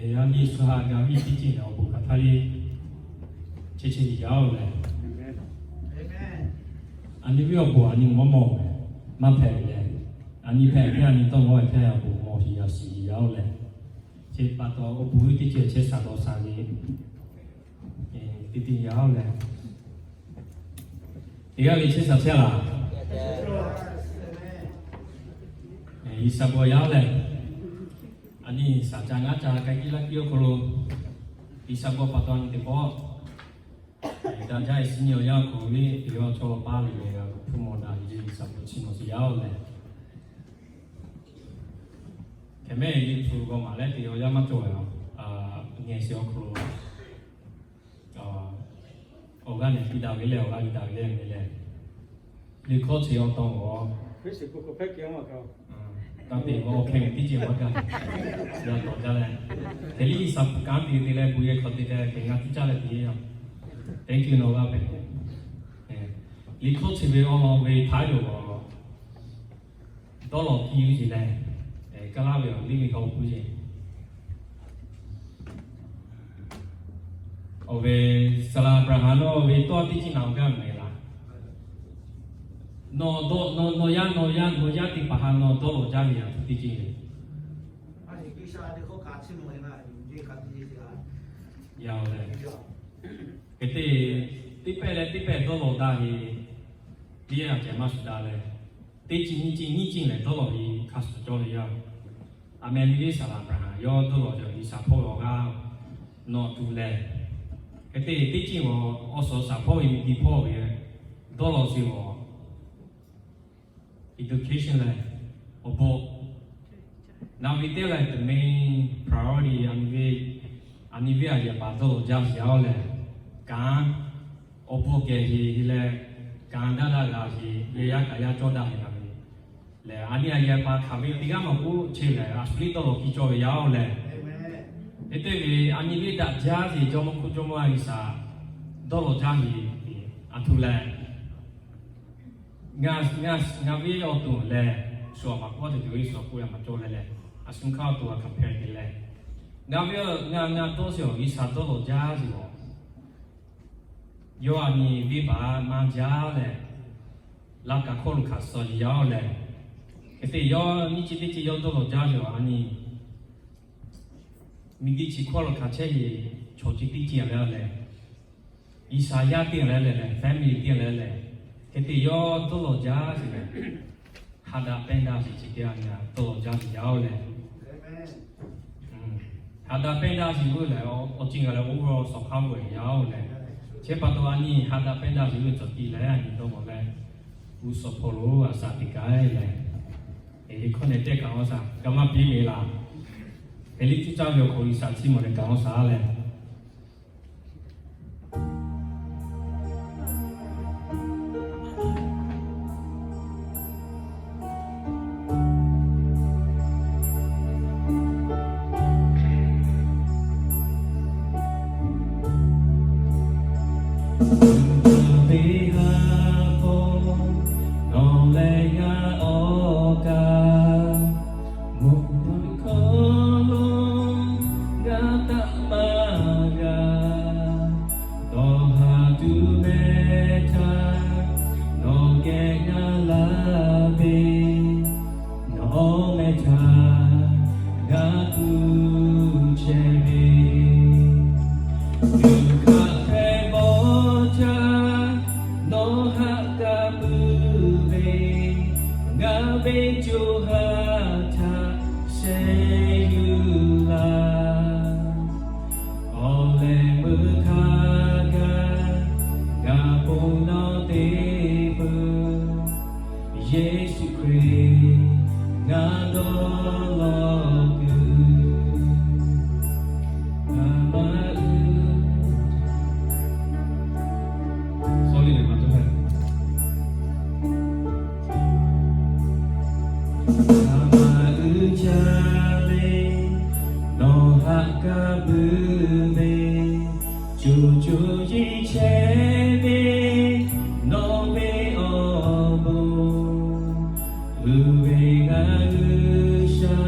Yaꞈ nyi Yeˍsuˆ htaꞈ ga viˇ teˇ ceuˬ lehˬ, awˬ bon hk'aˬ htaˇ le chehˇ chehˇ ve yaˇ-oˬ leh, a nyi viˇ awˬ bon a nyi mawˇ mawˬ maˇ hpehꞈ ve leh, a nyi hpehꞈ ve a nyi tawˇ mawˇ ve htaˇ awˬ bon mawˬ shiˍ yaꞈ shiˍ ve yaˇ-oˬ leh, chi pa taw awˬ bon viˇ teˇ ceuˬ chehˇ sha dawˬ sha ve teˇ teˇ yaˇ-oˬ leh, teˇ g'aˇ le chehˇ sha chehˇ laˬ. G'uiˬsha bon yaˇ-oˬ leh, a nyi shaˍ ca ngaˇ ca k'ai piˇ laˇ piˇ awˬ hk'aw lo, G'uiˬsha bon pa taw a nyi teˇ pawˆ daꞈ jaˇ ve suh nyi awˬ yanˇ awˬ hk'aw lo le, teˇ g'aˇ chaw paˇ ve leh g'a hpu mawˬ daꞈ ve G'uiˬsha bon chi mawˬ shiˍ yaˇ-oˬ leh, hk'e mehˆ ve le hpu g'aw maˍ leh teˇ g'aˇ yaˇ maˇ cawˬ ve, ngeh shiˍ awˬ hk'aw lo awˬ g'aˇ nehˬ piˇ daꞈ ve leh awˬ g'aˇ piˇ daꞈ ve leh meh leh, liꞈ hkawˇ chi awˬ taw-oˬ, taˇ te awˬ hk'e teˇ ceuˬ maˇ gaˬ, yaˇ tawˍ jaˇ leh, hk'e liˇ G'uiˬsha kanˉ te te leh bon yehˬ hk'aw te leh hk'e ngaˬ tiˇ caˇ leh te-a. Thank you nawˬ g'aˇ hpehꞈ. Liꞈ hkawˇ chi ve awˬ lawn ve htaˇ yoˬ, dawˇ lawˬ piˇ ve ce leh, kaˇ laˇ ve awˬ liˇ ve hk'a awˬ hpu ce. Awˬ ve saˍ laꞈ Aˍbraˍhanˍ nawˬ ve tawˇ teˇ ceuˬ naˬ awˬ g'aˇ mehˍ laˬ. Nawˬ dawˇ, nawˬ, nawˬ yaˇ, nawˬ yaˇ, nawˬ yaˇ teˇ hpaˍ htaꞈ nawˬ dawˇ lawˬ jaˇ ve yaꞈ hpu teˇ ceuˬ le. Yaˇ-oˬ leh, hk'e te teˇ pehˇ leh teˇ pehˇ dawˇ lawˬ daꞈ ve, teˇ yanˇ ceh maˇ shuˍ daꞈ leh, teˇ ceuˬ nyiˇ ceuˬ nyiˇ ceuˬ lehˬ dawˇ lawˬ ve hk'a shuˍ cawˇ ve yaˇ. A meh nyi ve saˍ laꞈ Aˍbraˍhanˍ yawˇ dawˇ lawˬ ve G'uiˬsha hpawˇ ve awˬ g'aˇ nawˬ tuˬ lehˬ, hk'e te teˇ ceuˬ awˬ, awˬ suhˍ awˬ shaˍ hpawˇ ve miˬguiˬ hpawˇ ve dawˇ lawˬ sheˍ awˬ education leh awˬ bon, naˬ ve teˇ leh the main priority a nyi ve, a nyi ve a yehˬ paˍ dawˇ lawˬ jaˇ sheˍ-oˬ leh, kanˉ awˬ bon geh heˍ heˍ leh, kanˉ daˇ daˇ g'a sheˍ, yehˬ yaˇ kaꞈ yaˇ cawˇ daꞈ heˍ la ve lehˬ, a nyi a yehˬ paˍ hk'aˬ ve teˇ g'aˇ maˇ k'oˆ chehˇ leh, a shu liˇ dawˇ lawˬ piˇ cawˇ ve yaˇ-oˬ leh, hk'e te ve a nyi ve daꞈ jaˇ sheˍ Jawˇmawˇ hk'oˆ Jawˇmawˇ G'uiˬsha dawˇ lawˬ jaˇ ve, a htoꞈ leh, ngaˬ, ngaˬ, ngaˬ ve awˬ to lehˬ, shu a maˍ k'awˇ te tuˬ ve shu a k'oˆ yaˇ maˇ cawˇ leh leh, a shu hk'aˇ awˬ to a compare te leh, ngaˬ ve, ngaˬ, ngaˬ dawˇ sheˍ awˬ G'uiˬsha dawˇ lawˬ jaˇ sheˍ awˬ, yawˇ a nyi venˇbaˆ maˇ jaˇ leh, laˇ kaꞈ hkawˇ lo hkanˍ suh yaˇ-oˬ leh, hk'e te yawˇ nyiˇ ceuˬ teˇ ceuˬ yawˇ dawˇ lawˬ jaˇ sheˍ awˬ a nyi miˬguiˬ chi hkawˇ lo hkanˍ chehˇ ve chaw ceuˬ teˇ ceuˬ leh leh, G'uiˬsha yaˇ teˇ leh leh, family teˇ leh leh, hk'e te yawˇ dawˇ lawˬ jaˇ sheˍ leh, ha daꞈ pehnˇ daꞈ sheˍ chi teˇ a nyi dawˇ lawˬ jaˇ sheˍ yaˇ-oˬ leh, ha daꞈ pehnˇ daꞈ sheˍ ve lehˬ, awˬ ceuˬ g'a leh oˇ ve awˬ suhˍ hk'a g'awˬ yaˇ-oˬ leh, chi pa taw a nyi ha daꞈ pehnˇ daꞈ sheˍ ve cawˬ tiˉ leh a nyi dawˇ lawˬ leh, g'uˇ suhˍ hpawˇ lo a shaꞈ teꞈ kaꞈ leh, hkawˇ nehˬ tehˇ kaꞈ awˬ shaꞈ kaꞈ maˇ piˇ ve laˬ. Hk'e liˇ cuˇ caˇ ve awˬ hk'aw G'uiˬsha chiˇ mvuh leh kaꞈ awˬ shaꞈ leh, Teˇ haˉ hpawˇ nawˬ leh ngaˬ awˬ kaˍ, mvuhˇ naw hkawˇ lo g'a taˆ maˇ g'a, dawˇ haˍ tuˬ mehˬ htaˇ, nawˬ geh g'a laˇ ve, nawˬ mehˬ htaˇ g'a tuˬ chehˇ ve, tuꞈ hkaˇ hpehꞈ bawˇ htaˇ, nawˬ haꞈ g'a puiˉ ve, ngaˬ ve co ha htaꞈ sheh yuˬ laˇ. Awˬ lehˬ meuˇ hk'a gaˬ g'a ponˬ nawˬ te peuˬ, Yeˍsuˆ Hkriꞈ ngaˬ dawˇ lawˬ kuiˬ. Aˍmenˍ. Sorry, le maˇ cawˬ hehˍ. Aˍmenˍ. Uiˍ jaˇ le, nawˬ haꞈ g'a puiˉ ve, co co yeˬ chehˇ ve, nawˬ ve awˬ bon, uiˍ ve ngaˬ G'uiˬsha,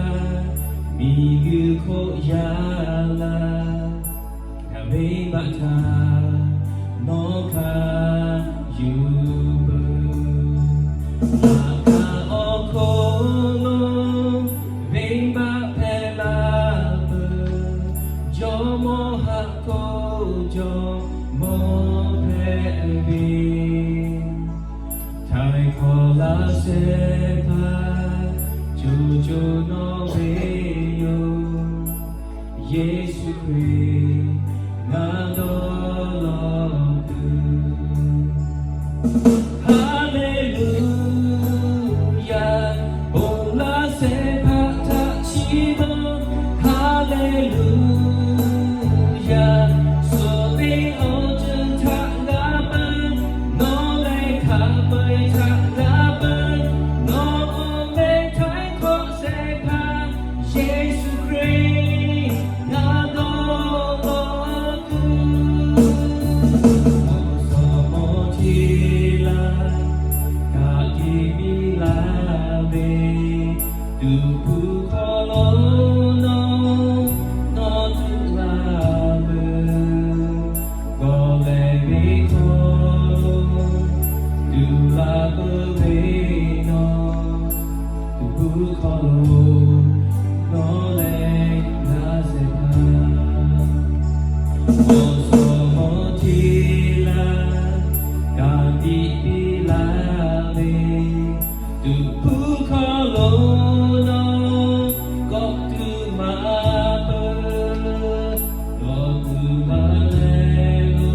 miˬguiˬ hk'oˆ yaˇ Venˇbaˆ htaꞈ nawˬ hkanˍ yuˬ peuˬ. Laꞈ ka awˬ hk'aw lo venˇbaˆ hpehꞈ la peuˬ. Jawˇmawˇ haꞈ k'oˆ, Jawˇmawˇ hpehꞈ ve, htaiˍ hk'awꞈ laˇ shehˍ hpaˇ co co nawˉ ve yoˬ. Yeˍsuˆ Hkriꞈ ngaˬ dawˇ law tuˬ. Haˍleˍluˍyaˍ, ponˬ laˇ shehˍ hpaˇ htaꞈ chiˇ mvuh. Haˍleˍluˍyaˍ, suhˍ ve awˬ ceuˬ htaꞈ g'a peuˬ. Nawˬ lehˬ hk'a peu-eˬ htaꞈ g'a peuˬ. Nawˬ awˬ meh htaiˍ hk'awꞈ shehˍ hpaˇ, Yeˍsuˆ Hkriꞈ ngaˬ dawˇ law tuˬ. Awˬ suhˍ mawˇ chi laˇ, ka tiꞈ piˇ laˇ ve, tuˍ hpuˇ hk'aw lo nawˬ, nawˬ tuꞈ laˇ peuˬ. Gawˬ lehˬ ve hk'aw lo tuꞈ laˇ peuˬ ve nawˬ, tuˍ hpuˇ hk'aw lo nawˬ lehˬ g'a shehˍ hpaˇ. Awˬ suhˍ mawˇ chi laˇ, ka tiꞈ piˇ laˇ ve, tuˍ hpuˇ hk'aw lo nawˬ kawˆ tuˬ maˇ peuˬ. Nawˬ tuˬ maˇ leh lo,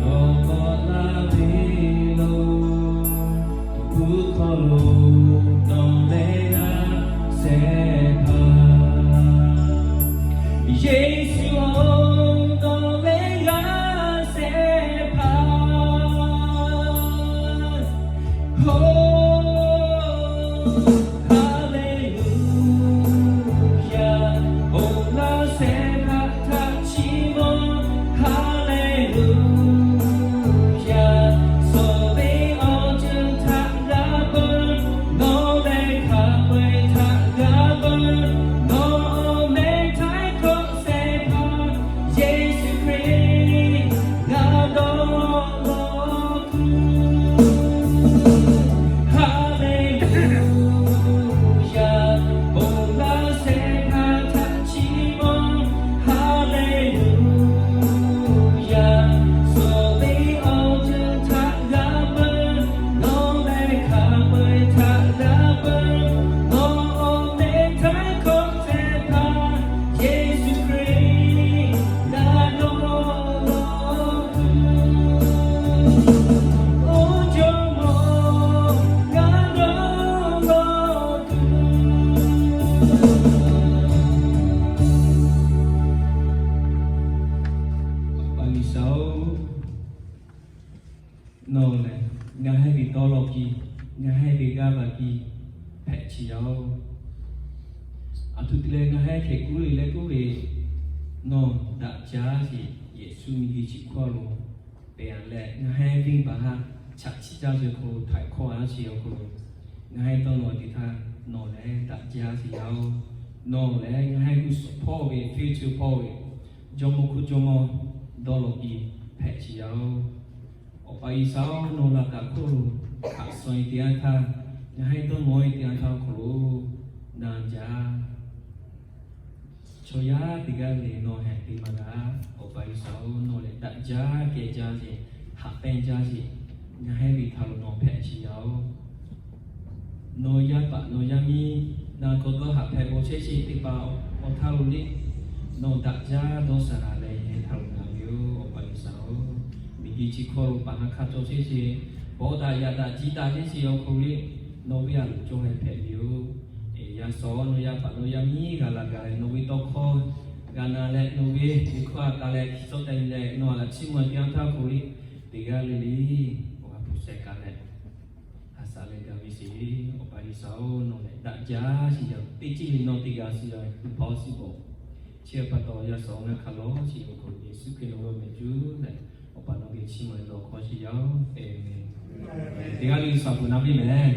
nawˬ kawˆ laˇ ve lo, tuˍ hpuˇ hk'aw lo nawˬ lehˬ g'a shehˍ hpaˇ. Yeˍsuˆ oˬ, nawˬ lehˬ g'a shehˍ hpaˇ. Oˬ, Haˍleˍluˍyaˍ, ponˬ laˇ shehˍ hpaˇ htaꞈ chiˇ mvuh. Haˍleˍluˍyaˍ, suhˍ ve awˬ ceuˬ htaꞈ g'a peuˬ. Nawˬ lehˬ hk'a peu-eˬ htaꞈ g'a peuˬ. Nawˬ awˬ meh htaiˍ hk'awꞈ shehˍ hpaˇ, Yeˍsuˆ Hkriꞈ ngaˬ dawˇ law tuˬ. Haˍleˍluˍyaˍ, ponˬ laˇ shehˍ hpaˇ htaꞈ chiˇ mvuh. Haˍleˍluˍyaˍ, suhˍ ve awˬ ceuˬ htaꞈ g'a peuˬ. Nawˬ lehˬ hk'a peu-eˬ htaꞈ g'a peuˬ. Nawˬ awˬ meh htaiˍ hk'awꞈ shehˍ hpaˇ, Yeˍsuˆ Hkriꞈ ngaˬ dawˇ law tuˬ. Oˇ Jawˇmawˇ, ngaˬ dawˇ law tuˬ. Awˬ pa G'uiˬsha-oˬ, nawˬ lehˬ ngaˬ hui ve dawˇ law piˇ, ngaˬ hui ve g'aˇ va piˇ hpehꞈ chi yaˇ-oˬ. Aˬ htoꞈ te leh ngaˬ hui hkeh kuˉ le leh k'oˆ ve, nawˬ daꞈ jaˇ sheˍ. Yeˍsuˆ miˬguiˬ chi hkawˇ lo pehˬ-a leh, ngaˬ hui venˇbaˆ haꞈ chaꞈ chiˇ jaˇ ve hk'aw lo htaiˍ hkawˇ a laˇ sheˍ awˬ hk'aw lo, ngaˬ hui dawˇ law teˇ htaˇ nawˬ lehˬ daꞈ jaˇ sheˍ yaˇ-oˬ. Nawˬ lehˬ ngaˬ hui g'uˇ suhˍ hpawˇ ve, future hpawˇ ve Jawˇmawˇ hk'oˆ Jawˇmawˇ dawˇ law piˇ hpehꞈ chi yaˇ-oˬ. Awˬ pa G'uiˬsha-oˬ, nawˬ laꞈ kaꞈ hk'oˆ lo haꞈ suh-e teˇ yanˇ htaˇ, ngaˬ hui dawˇ law-e teˇ yanˇ htaˇ awˬ hk'aw lo na jaˇ. Chaw yaˇ teˇ g'aˇ le nawˬ heh te maˇ g'a. Awˬ pa G'uiˬsha-oˬ, nawˬ lehˬ daꞈ jaˇ, kehˬ jaˇ sheˍ, haꞈ pehnˇ jaˇ sheˍ. Ngaˬ hui ve htaꞈ lo nawˬ hpehꞈ chi yaˇ-oˬ. Nawˬ yaˇ paˍ nawˬ yaˇ miˇ na k'awꞈ dawˇ haꞈ hpehꞈ bawˬ chehˇ sheˍ teˇ hpaˍ awˬ htaˇ lo le, nawˬ daꞈ jaˇ dawˇ shaˍ laˬ leh heh htaꞈ lo na ve-oˬ. Awˬ pa G'uiˬsha-oˬ, miˬguiˬ chi hkawˇ lo paˍ ha hk'a cawˬ chehˇ sheˍ, bawˆ daꞈ yaꞈ daꞈ jiˇ daꞈ chehˇ sheˍ awˬ hk'aw lo le, nawˬ ve a loˍ cawˬ heh hpehꞈ ve-oˬ. Yaˇ suhˍ nawˬ yaˇ paˍ nawˬ yaˇ miˇ g'a laˬ gaˬ leh nawˬ ve tawˇ hkawˇ g'a na leh nawˬ ve miˬ hkawˇ a ka leh hkiˬ cawˇ teh leh nawˬ a laˬ chiˇ mvuh teˇ yanˇ htaˇ awˬ hk'aw lo le, teˇ g'aˇ le le awˬ ha hpu sheh ka leh ha shaˍ leh gaˬ ve sheˍ. Awˬ pa G'uiˬsha-oˬ, nawˬ lehˬ daꞈ jaˇ sheˍ yaˇ-oˬ. Teˇ ceuˬ le nawˬ te g'a sheˍ yaˇ-oˬ. Impossible. Chi pa taw yaˇ suhˍ ngaˬ hk'a lawˬ sheˍ awˬ hk'aw lo Yeˍsuˆ Hkriꞈ nawˬ ve awˬ meh cuˇ leh Awˬ pa nawˬ geh chiˇ mvuh lawˬ hk'aw sheˍ yaˇ-oˬ. Aˬ menˍ. Teˇ g'aˇ le le shaˍ peuˬ na piˇ mehˍ.